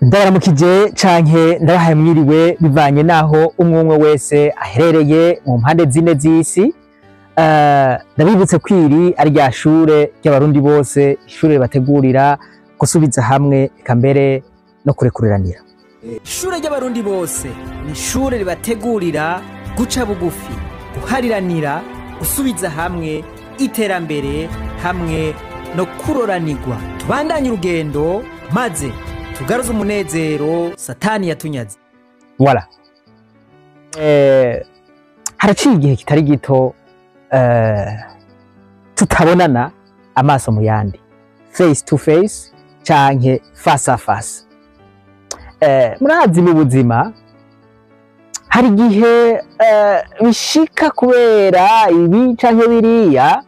Ndabaramukije canke ndabahaye mwiriwe bivanye naho umwe wese aherereye mu mpande zine z'isi. Ndabibutse kwiri ari rya shure ry'abarundi bose, ishure bategurira gusubiza hamwe eka mbere no kurekuriranira. Ishure ry'abarundi bose ni ishure ribategurira guca bugufi, guhariranira, gusubiza hamwe, iterambere hamwe no kuroranirwa. Tubandanye urugendo maze tugaruze umunezero satani yatunyaze. Voilà. Haraciye igihe kitari gito tutabonana amaso mu yandi, face to face canke face à face. Murazi mu buzima hari igihe bishika kubera ibi canke biriya,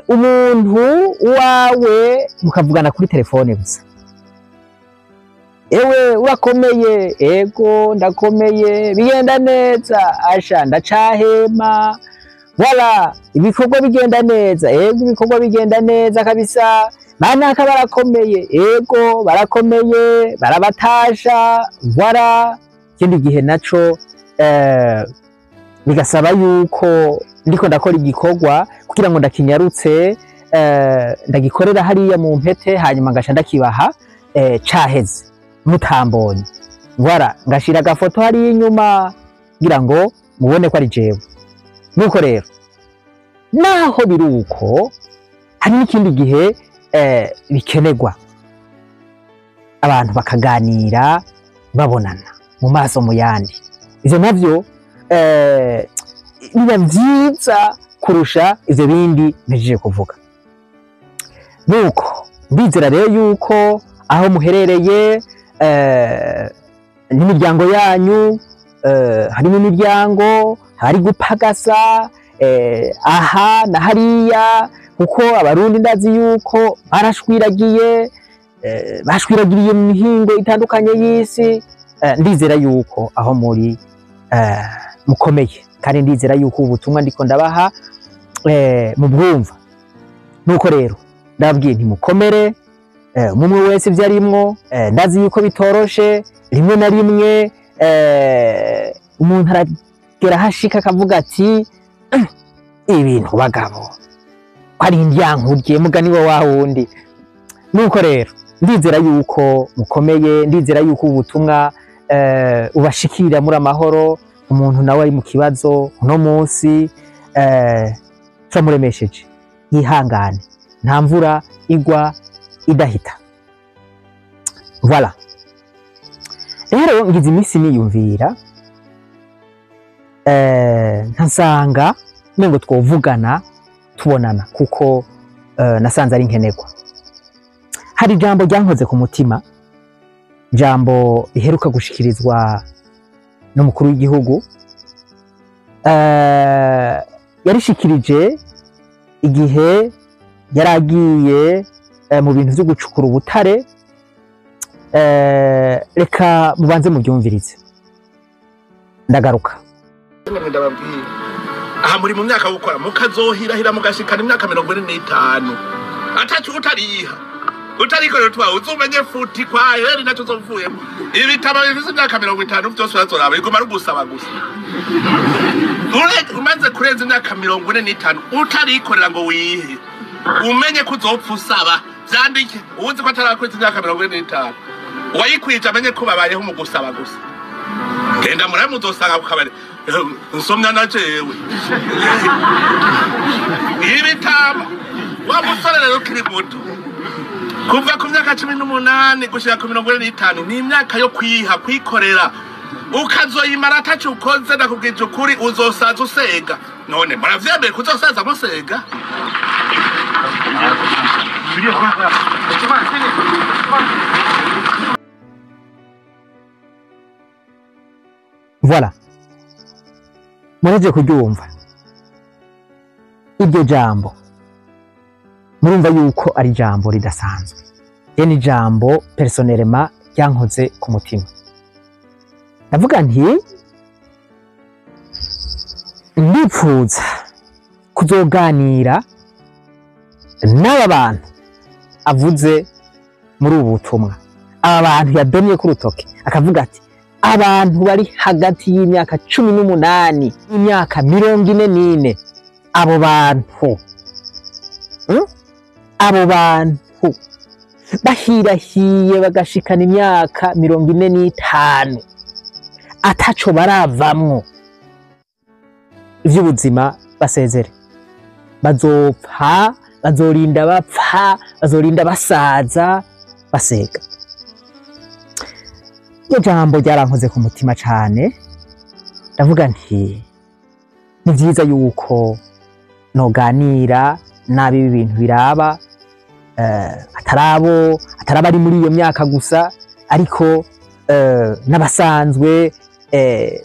umuntu wawe mukavugana kuri telefone gusa. Ewe urakomeye, ego ndakomeye, bigenda neza, asha ndacahema. Voilà, ibikorwa bigenda neza, ego ibikorwa bigenda neza kabisa. Banaka barakomeye, ego barakomeye, barabatasha. Voilà, ikindi gihe naco bigasaba yuko ndiko ndakora igikorwa kugira ngo ndakinyarutse, ndagikorera hariya mu mpete, hanyuma ngasha ndakibaha caheze mutambonye. Voilà, ngashira agafoto hariya inyuma kugira ngo mubone ko ari jewe. Nuko rero naho biruko hari n'ikindi gihe bikenerwa abantu bakaganira babonana mu maso mu yandi. Ivyo navyo biba vyiza kurusha ivyo bindi mpejeje kuvuga. Nuko ndizera rero yuko aho muherereye n'imiryango yanyu, harimo imiryango hari gupagasa aha na hariya, kuko abarundi ndazi yuko barashwiragiye, bashwiragiriye mu mihingo itandukanye y'isi. Ndizera yuko aho muri mukomeye, kandi ndizera yuko ubutumwa ndiko ndabaha mubwumva. Nuko rero ndababwiye nti mukomere, umwe wese ivyo arimwo. Ndazi yuko bitoroshe, rimwe na rimwe umuntu aragera hashika akavuga ati ibintu bagabo ko ari indyankurye mugani wa wundi. Nuko rero ndizera yuko mukomeye, ndizera yuko ubutumwa ubashikira muri amahoro. Umuntu nawe ari mu kibazo uno munsi, turamuremesheje yihangane, nta mvura igwa idahita. Voilà. Rero ngize iminsi niyumvira, ntasanga mengo twovugana tubonana, kuko nasanze ari nkenerwa. Hari ijambo ryankoze ku mutima, ijambo riheruka gushikirizwa n'umukuru w'igihugu. Yarishikirije igihe yaragiye mu bintu vyo gucukura ubutare. Reka mubanze mubyumvirize, ndagaruka. Ndababwira aha muri mu myaka gukora mukazohirahira mugashikana imyaka 45 atacu utariha utarikorera twawe uzumenye futi kwa heri naco uzovuyemo. Ibitabo bifise imyaka 50 vyose urazoraba biguma ari ugusaba gusa. Umaze kurenza imyaka 45 utarikorera ngo wihe, umenye ko uzopfa usaba. Vyandike uwuzi ko atarakweza imyaka 45 uwayikwije amenye ko babayeho mu gusaba gusa. Genda murabe muzosanga ku kabari nsomya na jewe ibitabo. Wa musore rero ukiri muto, kuva ku myaka 18 gushika ku 45 ni imyaka yo kwiha kwikorera, ukazoyimara ataco ukoze. Ndakubwije ukuri uzosaza usega. None muravyemeye kuzosaza musega? Voilà, mureje kuryumva iryo jambo, murumva yuko ari jambo ridasanzwe. Ni jambo personnellement ryankoze ku mutima. Ndavuga nti ndipfuza kuzoganira n'aba bantu avuze muri ubu butumwa. Aba bantu yadomye ku rutoke akavuga ati abantu bari hagati y'imyaka 18 n'imyaka 44, abo bantu abo bantu bahirahiye bagashikana imyaka 45 ataco baravamwo ivy'ubuzima, basezere, bazopfa, bazorinda bapfa, bazorinda basaza basega. Iryo jambo ryarankoze ku mutima cane. Ndavuga nti ni vyiza yuko noganira nabi ibi bintu biraba, atarabo atarabari muri iyo myaka gusa, ariko n'abasanzwe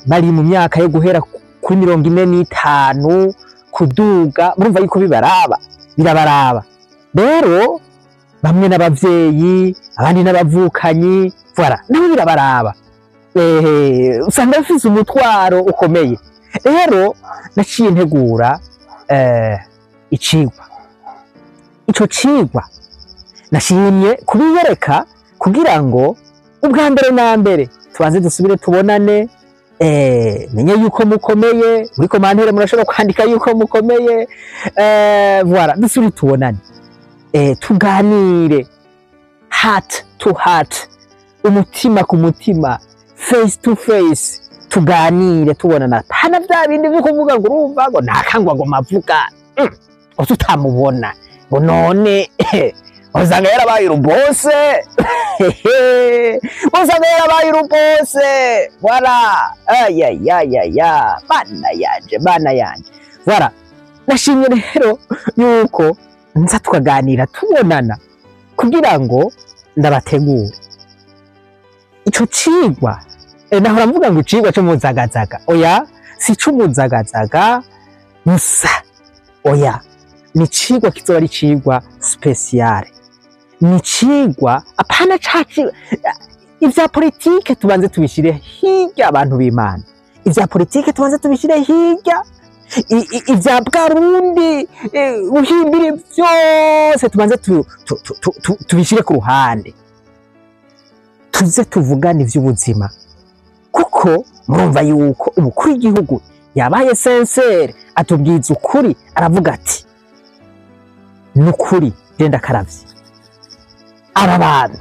bari mu myaka yo guhera kuri 45 kuduga. Murumva yuko bibaraba, birabaraba. Rero bamwe n'abavyeyi, abandi n'abavukanyi, voilà, nabo birabaraba, usanga bafise umutwaro ukomeye. Rero naciye ntegura icigwa. Ico cigwa nashimye kubiyereka kugira ngo ubwa mbere na mbere tubanze dusubire tubonane, menye yuko mukomeye. Muri commentaire murashobora kwandika yuko mukomeye. Voilà, dusubire tubonane, tuganire heart to heart, umutima ku mutima, face to face, tuganire tubonana, hana vya bindi vyo kuvuga ngo urumva ngo nakangwa ngo mavuga ngo tutamubona, ngo none usanga yarabaye urubose, usanga yarabaye urubose. Voilà, ayayayaya, bana yanje, bana yanje. Voilà, nashimye rero yuko nza tukaganira tubonana kugira ngo ndabategure ico cigwa. Nahora mvuga ngo icigwa c'umuzagazaga. Oya, si c'umuzagazaga gusa, oya, ni icigwa kizoba ari icigwa spéciale, ni icigwa apana caci ivya politike. Tubanze tubishire hirya, abantu b'Imana, ivya politike tubanze tubishire hirya, ivya bwarundi uhimbire vyose tubanze tubishire ku ruhande, tuze tuvugane ivy'ubuzima, kuko murumva yuko umukuru w'igihugu yabaye sincère, atubwiza ukuri, aravuga ati nukuri genda karavye, aba bantu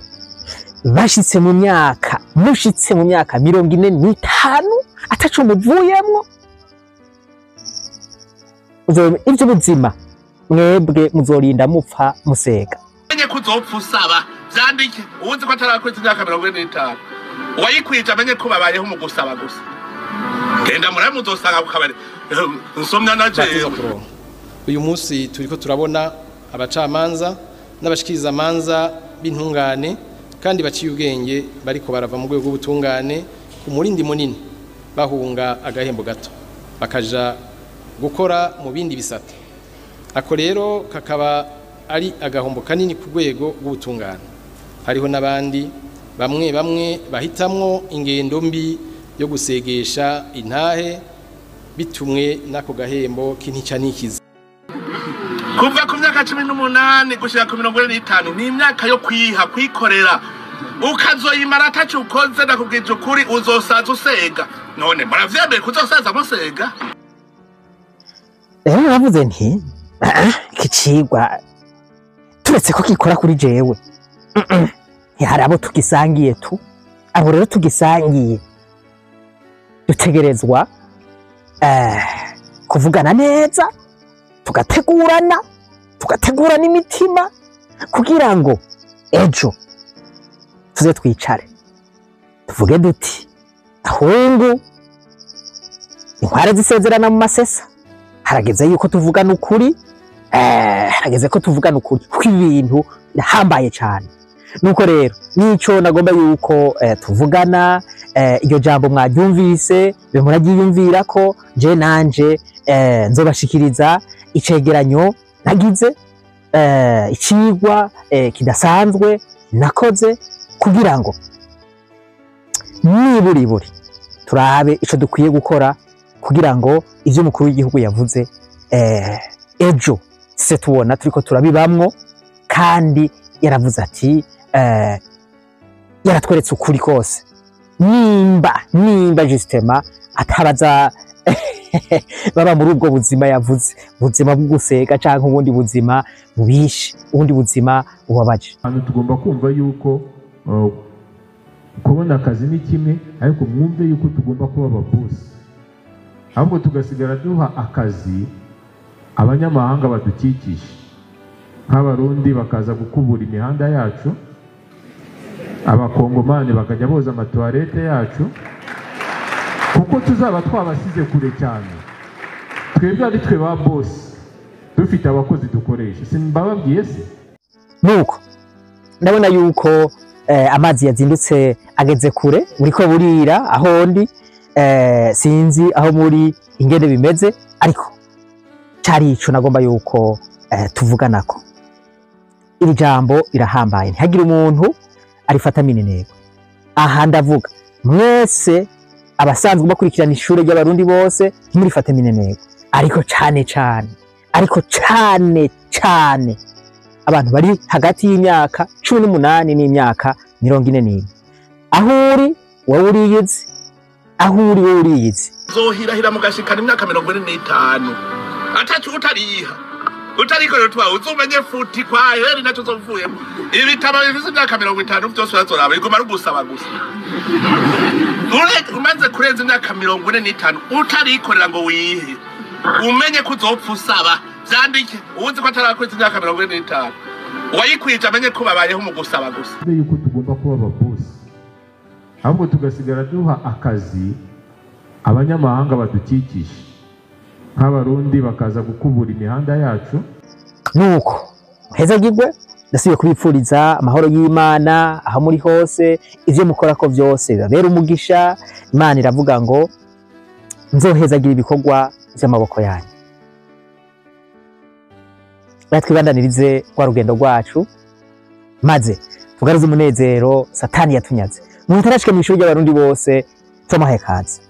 bashitse mu myaka, mushitse mu myaka 45 ataco muvuyemwo ivy'ubuzima, mwebwe muzorinda mupfa musega. Menye ko uzopfa usaba. Vyandike, uwuzi ko atarakweza imyaka 45, uwayikwije amenye ko babayeho mu gusaba gusa. Genda murabe, muzosanga ku kabari nsomya na Bateza jewe. Kuronka. Uyu munsi turiko turabona abacamanza n'abashikirizamanza b'intungane kandi baciye ubwenge bariko barava mu rwego rw'ubutungane ku murindi munini, bahunga agahembo gato bakaja gukora mu bindi bisata. Ako rero kakaba ari agahombo kanini ku rwego rw'ubutungane. Hariho n'abandi bamwe bamwe bahitamwo ingendo mbi yo gusegesha intahe bitumwe n'ako gahembo k'intica n'ikiza. Kuva ku myaka 18 gushika ku 45 ni imyaka yo kwiha, kwikorera, ukazoyimara ataco ukoze. Ndakubwije ukuri, uzosaza usega. None muravyemeye kuzosaza musega? Rero navuze nti: "Ah, iki cigwa turetse ko gikora kuri jewe, hari abo tugisangiye tu. Abo rero tugisangiye dutegerezwa kuvugana neza, tugategurana, tugategurana imitima kugira ngo ejo tuze twicare tuvuge duti ahungu, inkware zisezerana mu masesa. Harageze yuko tuvugana ukuri, harageze ko tuvugana ukuri, kuko ibintu birahambaye cyane." Nuko rero nico nagomba yuko tuvugana. Iryo jambo mwaryumvise, be muraryiyumvira ko je nanje nzobashikiriza icegeranyo nagize, icigwa kidasanzwe nakoze kugira ngo niburiburi turabe ico dukwiye gukora kugira ngo ivyo umukuru w'igihugu yavuze ejo se tubona turiko turabibamwo. Kandi yaravuze ati Yaratweretse ukuri kose. Nimba justement atabaza baba muri ubwo buzima yavuze, ubuzima bwo gusega canke ubundi buzima bubishe, ubundi buzima bubabaje. Hano tugomba kumva yuko kubona akazi ni kimwe, ariko mwumve yuko tugomba kuba ababosi, ahubwo tugasigara duha akazi abanyamahanga badukikije, nk'Abarundi bakaza gukubura imihanda yacu, Abakongomani bakajya boza amatuwarete yacu, kuko tuzaba twabasize kure cyane. Twebwe ari twe ba bosi, dufite abakozi dukoresha. Simbababwiye se? Nuko ndabona yuko amazi yazindutse ageze kure, buriko burira aho ndi, sinzi aho muri ingene bimeze, ariko cari ico nagomba yuko tuvuganako. Iri jambo rirahambaye, ntihagire umuntu arifata mineneko. Aha ndavuga mwese abasanzwe bakurikirana ishure ry'Abarundi bose, ntimurifate mineneko, ariko cane cane, ariko cane cane abantu bari hagati y'imyaka 18 n'imyaka 41. Aho uri wowe uriyizi, aho uri wowe uriyizi. Uzohirahira mugashikana imyaka 45 atacu utariha, utarikorera utwawe, uzomenye futi kwa heri naco uzovuyemo. Ibitabo bifise imyaka 50 vyose urazoraba, biguma ari ugusaba gusa. Umaze kurenza imyaka 45 utarikorera ngo wihe, umenye ko uzopfa usaba. Vyandike, uwuzi ko atarakwiza imyaka 45, uwayikwije amenye ko babayeho mu gusaba gusa. Mwumve yuko tugomba kuba ababosi, ahubwo tugasigara duha akazi abanyamahanga badukikije, nk'Abarundi bakaza gukubura imihanda yacu. Nuko muhezagirwe, ndasubiye kubipfuriza amahoro y'Imana aho muri hose, ivyo mukora ko vyose bibabera umugisha. Imana iravuga ngo nzohezagira ibikorwa vy'amaboko yanyu. Reka twibandanirize rwa rugendo rwacu, maze tugaruze umunezero Satani yatunyaze. Umuntu atarashika mw'ishuri ry'Abarundi bose, tubamuhaye kaze.